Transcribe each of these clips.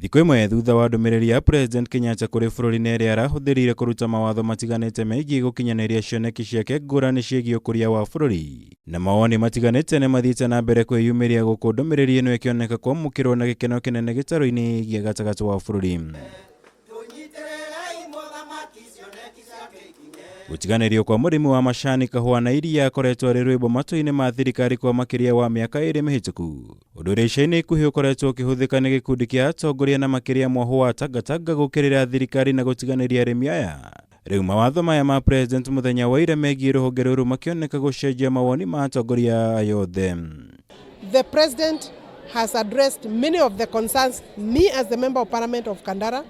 Thikũ ĩmwe thutha wa ndũmĩrĩri ya President Kenyatta kũrĩ bũrũri na ĩrĩa arahũthĩrire kũruta mawatho matiganĩte megiĩ gũkinyanĩria cioneki ciake ngũrani ciĩgiĩ ũkũria wa bũrũri na mawoni matiganĩte nĩ mathiĩte na mbere kwĩyumĩria gũkũ ndũmĩrĩri ĩno ĩkĩoneka kwamũkĩrwo na gĩkeno kĩnene gĩtarũ-inĩ gĩa gatagatĩ wa bũrũri. Gũtiganĩrio kwa mũrĩmi wa macani, kahũa na iria akoretwo arĩ rwĩmbo matũ-inĩ ma thirikari kwa makĩria wa mĩaka 2 mĩhĩtũku, ũndũ ũrĩa ica-inĩ ikuhĩ ũkoretwo ũkĩhũthĩka nĩ gĩkundi kĩa atongoria na makĩria mwahũ wa Tangatanga gũkĩrĩra thirikari na gũtiganĩria arĩmi aya. Rĩu mawatho maya ma President mũthenya wa ira megiĩ rũhonge rũrũ makĩoneka gũcenjia mawoni ma atongoria aya othe. The President has addressed many of the concerns me as the Member of Parliament of Kandara,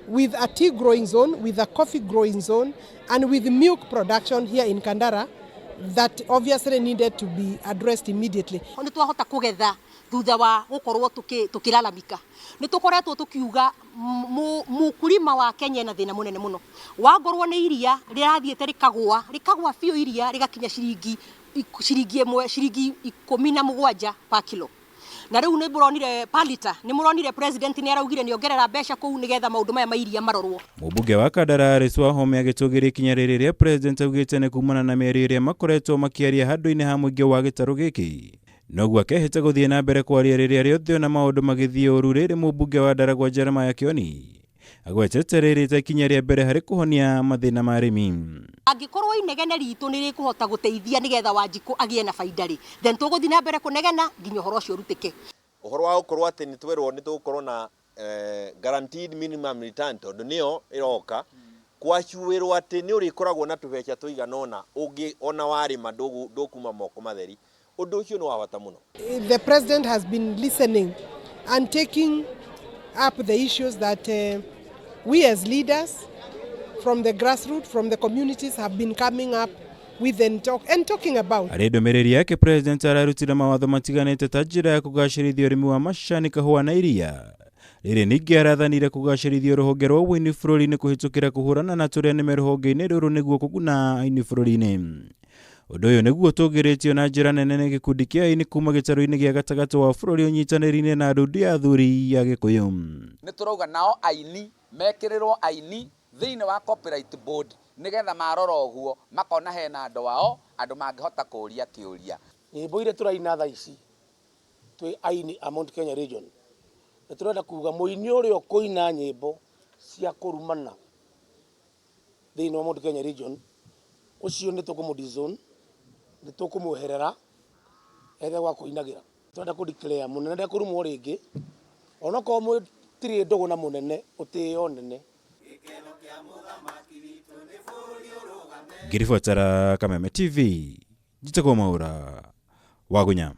with a tea growing zone, with a coffee growing zone, and with milk production here in Kandara that obviously needed to be addressed immediately. Nĩ twahota kũgetha thutha wa gũkorwo tũkĩlalamika. Nĩ tũkoretwo tũkiuga mũkulima wa Kenya ena thĩna mũnene mũno. Wangorwo nĩ iria rĩrathiĩte rĩkagũa, rĩkagũa biũ iria rĩgakinya ciringi ciringi 1, ciringi 17 per kilo. Na rĩu nĩ mũronire per liter, nĩ mũronire President nĩ araugire nĩ ongerera mbeca kũu nĩgetha maũndũ maya ma iria marorwo. Mũmbunge wa Kandara Alice Wahome agĩtũgĩria ikinya rĩrĩ rĩa President augĩte nĩ kumana na mĩario ĩrĩa makoretwo makĩaria handũ-inĩ ha mũingĩ wa gĩtarũ gĩkĩ. Noguo akehĩta gũthiĩ na mbere kwaria rĩrĩa rĩothe ona maũndũ magĩthiĩ ũru. Rĩrĩ mũmbunge wa Ndaragwa Jeremiah Kioni agwetete rĩrĩ ta ikinya rĩa mbere harĩ kũhonia mathĩna ma arĩmi. Angĩkorwo inegene ritũ nĩ rĩkũhota gũteithia nĩgetha Wanjikũ agĩe na baida rĩ, then tũgũthiĩ na mbere kũnegena nginya ũhoro ũcio ũrutĩke. Ũhoro wa gũkorwo atĩ nĩ twerwo nĩ tũgũkorwo na guaranteed minimum return, tondũ nĩyo ĩroka kwacuĩrwo atĩ nĩ ũrĩkoragwo na tũbeca tũigana ũna ũngĩ ona warĩma ndũkuma moko matheri, ũndũ ũcio nĩ wa bata mũno. The President has been listening and taking up the issues that we as leaders from the grassroots, from the communities have been coming up with and talking about. Harĩ ndũmĩrĩri yake, President ararutire mawatho matiganĩte ta njĩra ya kũgacĩrithia ũrĩmi wa macani, kahũa na iria. Rĩrĩ ningĩ arathanire kũgacĩrithia rũhonge rwa ũini bũrũri-inĩ kũhĩtũkĩra kũhũrana na tũrĩa nĩme rũhonge-inĩ rũrũ nĩguo kũguna aini bũrũri-inĩ. Ũndũ ũyũ nĩguo ũtũgĩrĩtio na njĩra nene nĩ gĩkundi kĩa aini kuma gĩtarũ-inĩ gĩa gatagatĩ wa bũrũri ũnyitanĩri-inĩ na ndundu ya athuri ya Gĩkũyũ. Nĩ tũrauga nao aini mekĩrĩrwo aini thĩinĩ wa Copyright Board, nĩgetha marora ũguo makona hena andũ ao, andũ mangĩhota kũria kĩũria. Nyĩmbo iria tũraina thaa ici twĩ aini a Mount Kenya Region, nĩ tũrenda kuga mũini ũrĩa ũkũina nyĩmbo cia kũrumana thĩinĩ wa Mount Kenya Region, ũcio nĩ tũkũmũ disown, nĩ tũkũmweherera ethe gwa kũinagĩra. Tũrenda kũ declare mũnene ndekũrumwo rĩngĩ, onokorwo mũtirĩ ndũgũ na mũnene, ũtĩo nene. Ngĩribotera Kameme TV, njĩtagwo Mwaura Wagunya.